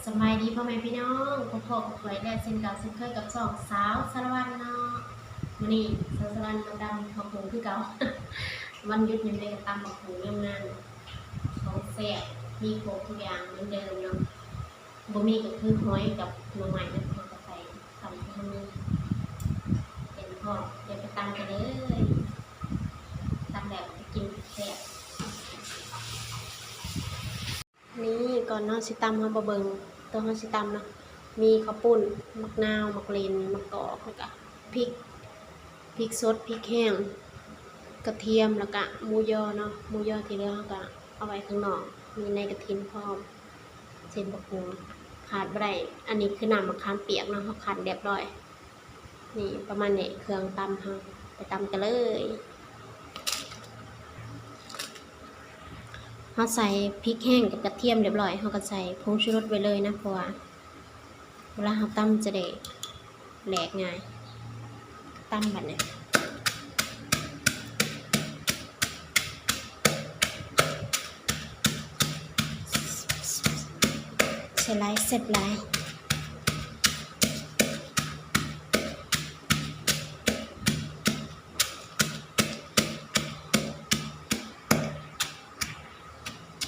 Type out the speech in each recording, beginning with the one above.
ສະບາຍດີພໍ່ແມ່ພີ່ນ້ອງ ພົບພໍ້ກັບຂ້ອຍແລ້ວເຊັ່ນເກົ່າເຊັ່ນເຄີຍກັບຊ່ອງສາວສາລະວັນເນາະ. ມື້ນີ້ສາວສາລະວັນມາຕຳໝາກຫຸ່ງຄືເກົ່າ. ວັນຢຸດຍາມໃດກໍຕຳໝາກຫຸ່ງຍາມນັ້ນ. ຂອງແຊບ ມີຄົບທຸກຢ່າງເໝືອນເດີມເນາະ. ບໍ່ມີກໍຄືຫອຍກັບໜໍ່ໄມ້ເນາະ ເຮົາກໍໃສ່ຕຳໃສ່ໃຫ້ມັນເປັນພໍ. ດຽວໄປຕຳກັນເລີຍ. ຕຳແລ້ວໄປກິນແຊບ. ນີ້ ກ່ອນເຮົາຊິຕຳ ເຮົາມາເບິ່ງໂຕເຮົາຊິຕຳເນາະ. ມີເຂົ້າປຸ້ນ, ໝາກນາວ, ໝາກເລັ່ນ, ໝາກກອກ ແລ້ວກະພິກ, ພິກສົດ, ພິກແຫ້ງ, ກະທຽມ ແລ້ວກະໝູຢໍເນາະ. ໝູຢໍທີ່ເຫຼືອເຮົາກະເອົາໄວ້ຂ້າງນອກ. ມີໃນກະຖິນພ້ອມ, ເສັ້ນບັກຫຸ່ງ ຂາດບໍ່ໄດ້. ອັນນີ້ຄືນ້ຳໝາກຂາມປຽກເນາະ ເຮົາຄັ້ນຮຽບຮ້ອຍ. ນີ້ປະມານນີ້ ເຄື່ອງຕຳເຮົາ ໄປຕຳກັນເລີຍ. ເຮົາໃສ່ພິກແຫ້ງກັບກະທຽມຮຽບຮ້ອຍ ເຮົາກໍໃສ່ຜົງຊູລົດໄວ້ເລີຍນະ ເພາະວ່າເວລາເຮົາຕຳຈະໄດ້ແຫຼກງ່າຍ. ຕຳບັດນີ້ ໃສ່ຫຼາຍແຊບຫຼາຍ.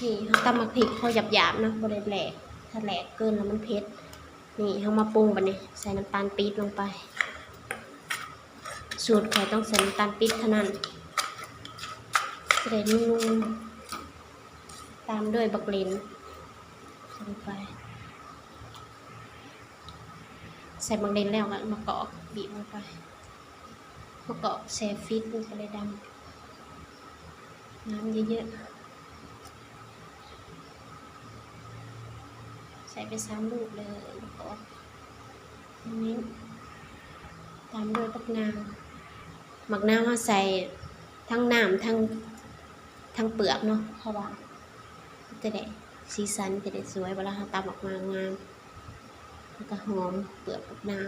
ນີ້ ເຮົາຕຳໝາກພິກພໍຫຍາບໆເນາະ ບໍ່ໄດ້ແຫຼກ. ຖ້າແຫຼກເກີນແລ້ວມັນເຜັດ. ນີ້ ເຮົາມາປຸງບັດນີ້ ໃສ່ນ້ຳຕານປີບລົງໄປ. ສູດຂ້ອຍຕ້ອງໃສ່ນ້ຳຕານປີບເທົ່ານັ້ນ ຈະໄດ້ນຸ່ມ. ຕາມດ້ວຍບັກເລັ່ນ ໃສ່ລົງໄປ. ໃສ່ບັກເລັ່ນແລ້ວກໍມາກອກ ບີບລົງໄປ. ມາກອກແຊ່ຟຣີດ ມັນກໍເລີຍດຳ. ນ້ຳເຍີະໆ ໃສ່ໄປສາມລູກເລີຍ ແລ້ວກໍນີ້ ຕາມດ້ວຍບັກນາວ. ບັກນາວເຮົາໃສ່ທັງນ້ຳ ທັງ ທັງເປືອກເນາະ ເພາະວ່າຈະໄດ້ສີສັນ ຈະໄດ້ສວຍ ເວລາເຮົາຕຳອອກມາງາມ ແລ້ວກໍຫອມເປືອກບັກນາວ.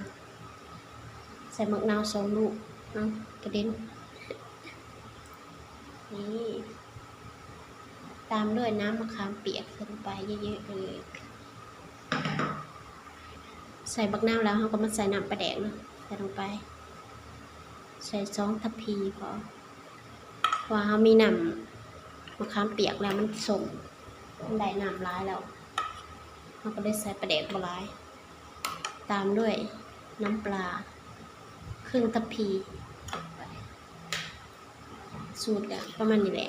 ໃສ່ບັກນາວສອງລູກເນາະ ກະເດັນ. ນີ້ ຕາມດ້ວຍນ້ຳມະຂາມປຽກ ໃສ່ລົງໄປເຍີະໆເລີຍ. ໃສ່ບັກນາວແລ້ວ ເຮົາກໍມາໃສ່ນ້ຳປາແດກເນາະ ໃສ່ລົງໄປ ໃສ່ສອງທັບພີພໍ ເພາະວ່າເຮົາມີນ້ຳມະຂາມປຽກແລ້ວ ມັນສົ້ມ ມັນໄດ້ນ້ຳຫຼາຍແລ້ວ ເຮົາກໍເລີຍໃສ່ປາແດກບໍ່ຫຼາຍ. ຕາມດ້ວຍນ້ຳປາເຄິ່ງທັບພີ. ສູດກໍປະມານນີ້ແຫຼະ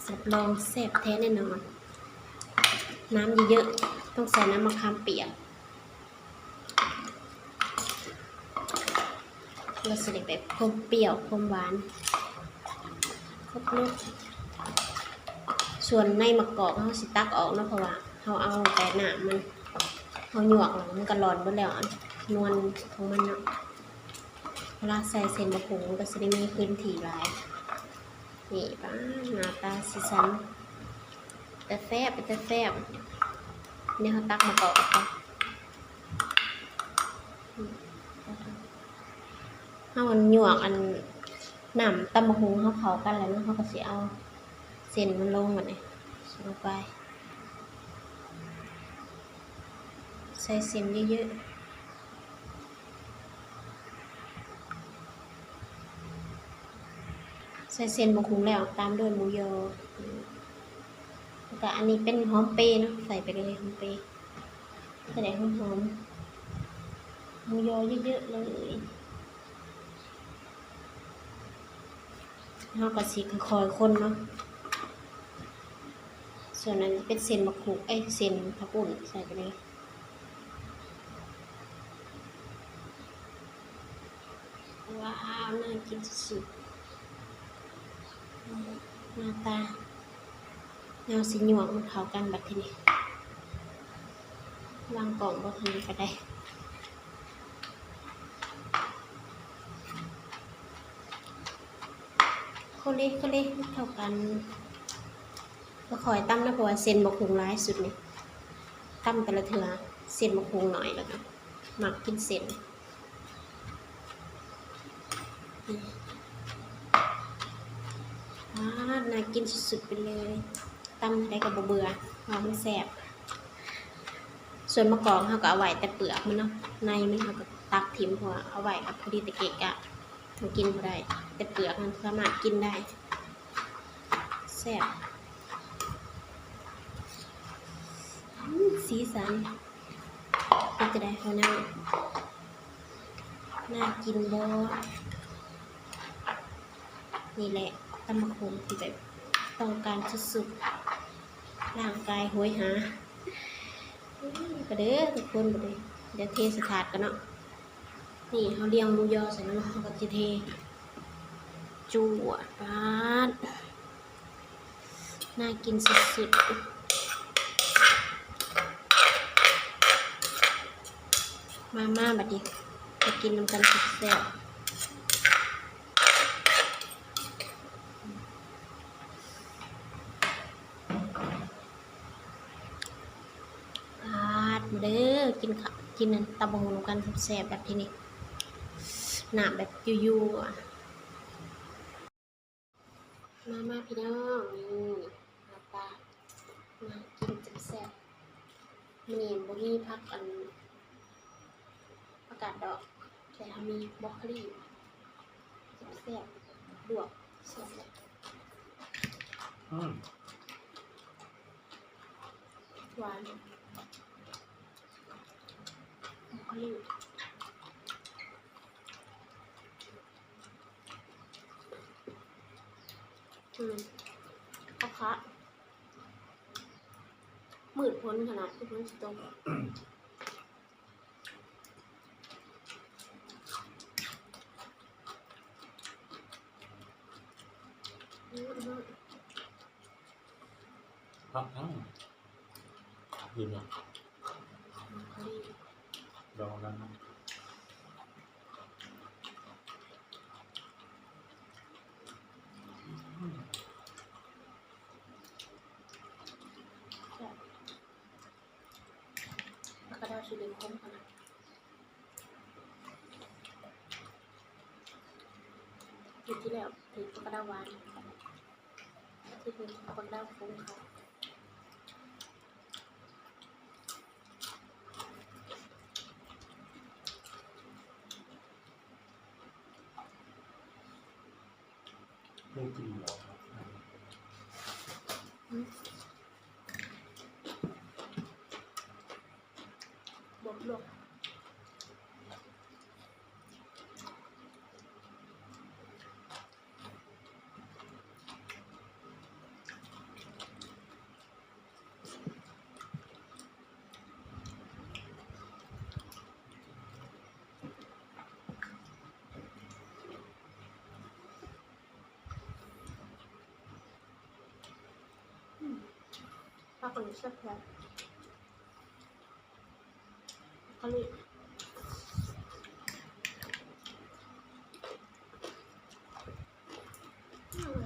ຮັບຮອງແຊບແທ້ແນ່ນອນ. ນ້ຳເຍີະໆ ຕ້ອງໃສ່ນ້ຳມະຂາມປຽກ ລະຊິໄດ້ແບບຄວາມປ່ຽວຄວາມຫວານຄົບລົດ. ສ່ວນໃນໝາກກອກເຮົາຊິຕັກອອກເນາະ ເພາະວ່າເຮົາເອົາແຕ່ນ້ຳມັນ ເຮົາຫຍວກແລ້ວມັນກໍຫຼອນເບິດແລ້ວ ອັນນວນຂອງມັນເນາະ. ເວລາໃສ່ເສັ້ນບັກຫຸ່ງມັນກໍຊິໄດ້ມີພື້ນທີ່ຫຼາຍ. ນີ້ ປາດ ໜ້າຕາສີສັນ ເປັນຕາແຊບ ເປັນຕາແຊບ. ດຽວເຮົາຕັກໝາກກອກກ່ອນ. ເຮົາຫຍວກອັນນ້ຳຕຳບັກຫຸ່ງເຮົາເຂົ້າກັນແລ້ວເນາະ ເຮົາກໍຊິເອົາເສັ້ນມັນລົງ ບັດນີ້ ໃສ່ລົງໄປ ໃສ່ເສັ້ນເຍີະໆ. ໃສ່ເສັ້ນບັກຫຸ່ງແລ້ວ ຕາມດ້ວຍໝູຢໍ ແລ້ວກະອັນນີ້ເປັນຫອມເປເນາະ ໃສ່ໄປເລີຍ ຫອມເປ ຈະໄດ້ຫອມໆ ໝູຢໍເຍີະໆເລີຍ. ເຮົາກໍຊິຄ່ອຍໆຄົນເນາະ. ສ່ວນອັນເປັນເສັ້ນບັກຫຸ່ງ ເອີຍ ເສັ້ນເຂົ້າປຸ້ນໃສ່ໄປເລີຍ. ວ້າວ ໜ້າກິນສຸດໆ ໜ້າຕາ. ເຮົາຊິຫຍວກມັນເຂົ້າກັນບັດທີນີ້ ວາງກ້ອງບໍ່ທັນປານໃດ. ໂຄເລ ໂຄເລ ເຂົ້າກັນ. ບໍ່ຄ່ອຍຕຳນະ ເພາະວ່າເສັ້ນບໍ່ຄົງຫຼາຍ ຊຸດນີ້ ຕຳແຕ່ລະເທື່ອເສັ້ນບໍ່ຄົງໜ້ອຍ ແລ້ວກໍມັກກິນເສັ້ນ. ອາ ໜ້າກິນສຸດໆໄປເລີຍ. ຕຳເທົ່າໃດກໍບໍ່ເບື່ອ ເພາະວ່າມັນແຊບ. ເ ສ່ວນໝາກກອກເຮົາກໍເອົາໄວ້ແຕ່ເປືອກມັນເນາະ ໃນມັນເຮົາກໍຕັກຖິ້ມ ເພາະວ່າເອົາໄວ້ກໍພໍດີແຕ່ເກະກະ ມັນກິນບໍ່ໄດ້ ແຕ່ເປືອກມັນສາມາດກິນໄດ້ ແຊບ. ອືມ ສີສັນເປັນຈັ່ງໃດພໍ່ນ້າ ໜ້າກິນບໍ່? ນີ້ແຫຼະ ຕຳບັກຫຸ່ງທີ່ແບບຕ້ອງການສຸດໆ ຮ່າງກາຍໂຫຍຫາ. ອືມ ກະເດີທຸກຄົນ ບາດນີ້ ດຽວເທໃສ່ຖາດກ່ອນເນາະ. ນີ້ເຮົາລຽງໝູຢໍໃສ່ແລ້ວເນາະ ເຮົາກໍຈະເທ ຈວດ ປາດ ໜ້າກິນສຸດໆ. ມາ ມາ ບາດນີ້ ມາກິນນຳກັນແຊບໆ. ປາດ ມາເດີ ກິນເຂົ້າ ກິນອັນ ຕຳບັກຫຸ່ງນຳກັນແຊບໆ ແບບທີ່ນີ້ ນ້ຳແບບຢູ່ໆ. ມາ ມາ ພີ່ນ້ອງ ນີ້ ມາ ມາກິນແຊບໆ. ມື້ນີ້ບໍ່ມີຜັກອັນ ຜັກກາດດອກ ແຕ່ເຮົາມີບຣອກໂຄລີ ແຊບໆ ລວກ ແຊບໆ. ອືມ ຫວານ ບຣອກໂຄລີ. ອືມ ຄັກໆ ມືດຝົນຂະໜາດ ຄືຝົນຊິຕົກ. ອືມ ອືມ ຄັກແທ້ ດີເນາະ ດອງນັ້ນ. ແຊບ ຜັກກາດດາວຊິເປັນຄົມຂະໜາດ ປີທີ່ແລ້ວເປັນຜັກກາດດາວຫວານ ທີ່ເປັນຜັກກາດດາວຄົມຂະໜາດ. ບໍ່ກິນບໍ່? ອືມ ບອກລວກ. ອືມ ຜັກອັນນີ້ແຊບໆ. ອັນນີ້ ອືມ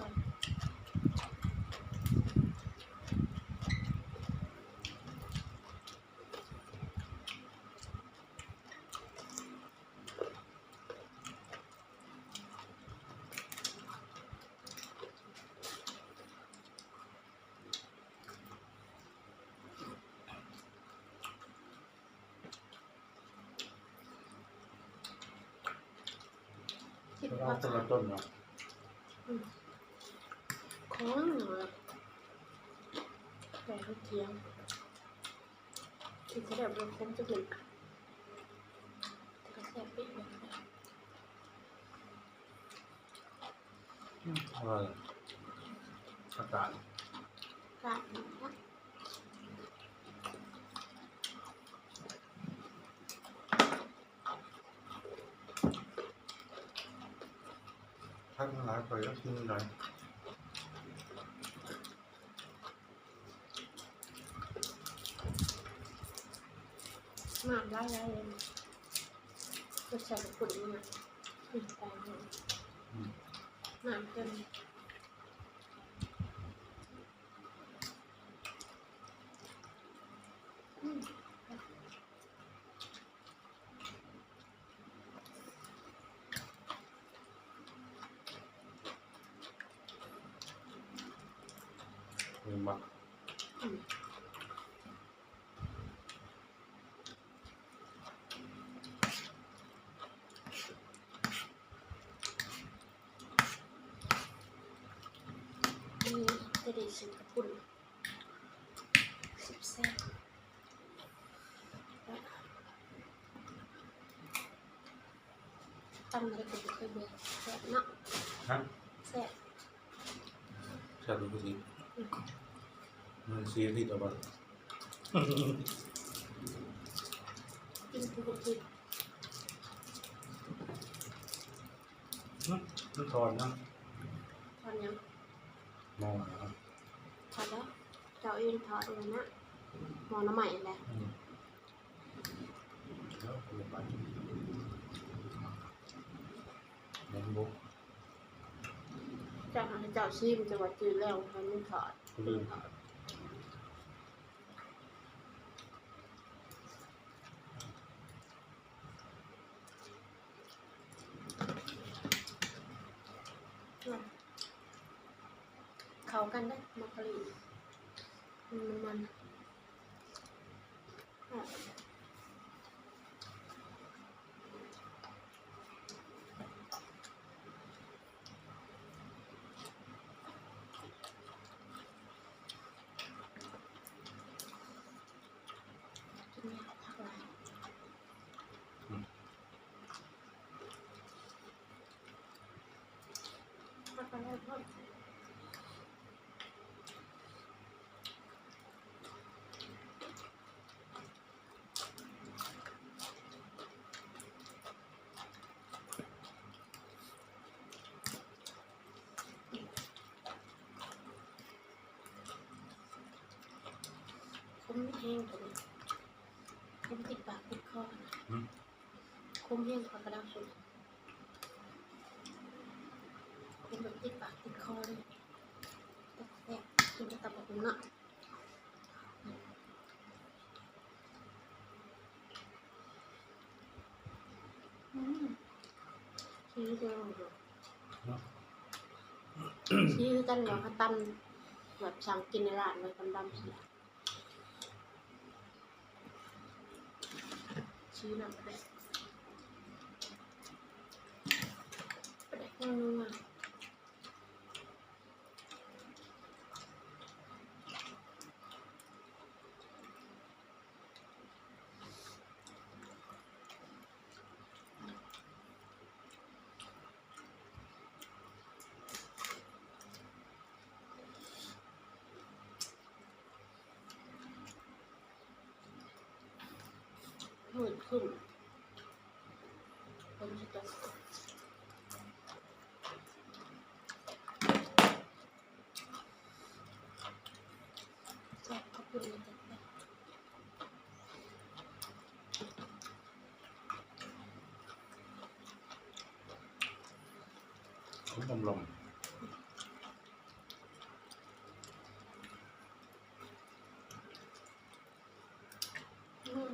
ຄິດວ່າຄົນລະຕົ້ນເນາະ. ອືມ ຂອງແບບເທຽງ ກິນແບບບໍ່ຄົມຈັກເມັດ ແຕ່ກໍແຊບເປັນແບບ. ອືມ ອະຮ່ອຍ ຜັກກາດ ກາດ ຜັກຫຼາຍ ຂ້ອຍກໍກິນໄດ້. ນ້ຳຫຼາຍໆ ເລີຍ ລົດຊາດກໍຂຸ້ນຢູ່ນະ ກິນໄປເນາະ. ອືມ ນ້ຳເຕັມ. ອືມ. ແມ່ນບໍ່? ອືມ. ໄດ້ຊື້ກະປຸ້ນ ແຊບໆ ຕຳແລ້ວກໍບໍ່ເຄີຍເບື່ອ ແຊບເນາະ ຮະ ແຊບ ແຊບຢູ່ຕິ ອືມ ມັນເສຍລິດເອົາບໍ່ ກິນຜູ້ບໍ່ກິນ. ຫຶ ມັນຖອນນະ ຖອນຫຍັງ? ໝໍ້ນະ ຖອນແລ້ວ ເຈົ້າເອງຖອນເອງນະ ໝໍ້ໜໍ່ໄມ້ແຫຼະ ອືມ ແລ້ວກໍໄປ ແມ່ນບໍ່? ເຈົ້າໃຫ້ເຈົ້າຊີມ ເຈົ້າວ່າຈືດແລ້ວ ໃຫ້ມັນຖອນ ອືມ ຖອນ. ເຂົ້າກັນເດ້ ມັກກະລີ ມັນ ມັນ ກິນຍາກ ຜັກຫຼາຍ ອືມ ຜັກກະໄດ້ພ້ອມ ຄົມແຮງຕົວນີ້ ຄົມຕິດປາກຕິດຄໍ ຫືມ ຄົມແຮງ ຜັກກະດາວສຸກ ຄົມແບບຕິດປາກຕິດຄໍເລີຍ ແຊບໆ ກິນກັບຕຳບັກຫຸ່ງເນາະ. ອືມ ຊີຄືກັນເນາະ ເນາະ ຊີຄືກັນເນາະ ເຂົາຕຳແບບສັ່ງກິນໃນຮ້ານເລີຍ ຕຳດຳ ຊີນຳປາແດກ ປາແດກນົວໆ. ມືດຄຶ້ມ ຝົນຊິຕົກ ແຊບ ຂອບຄຸນ ຂອງດຳລອງ ອືມ.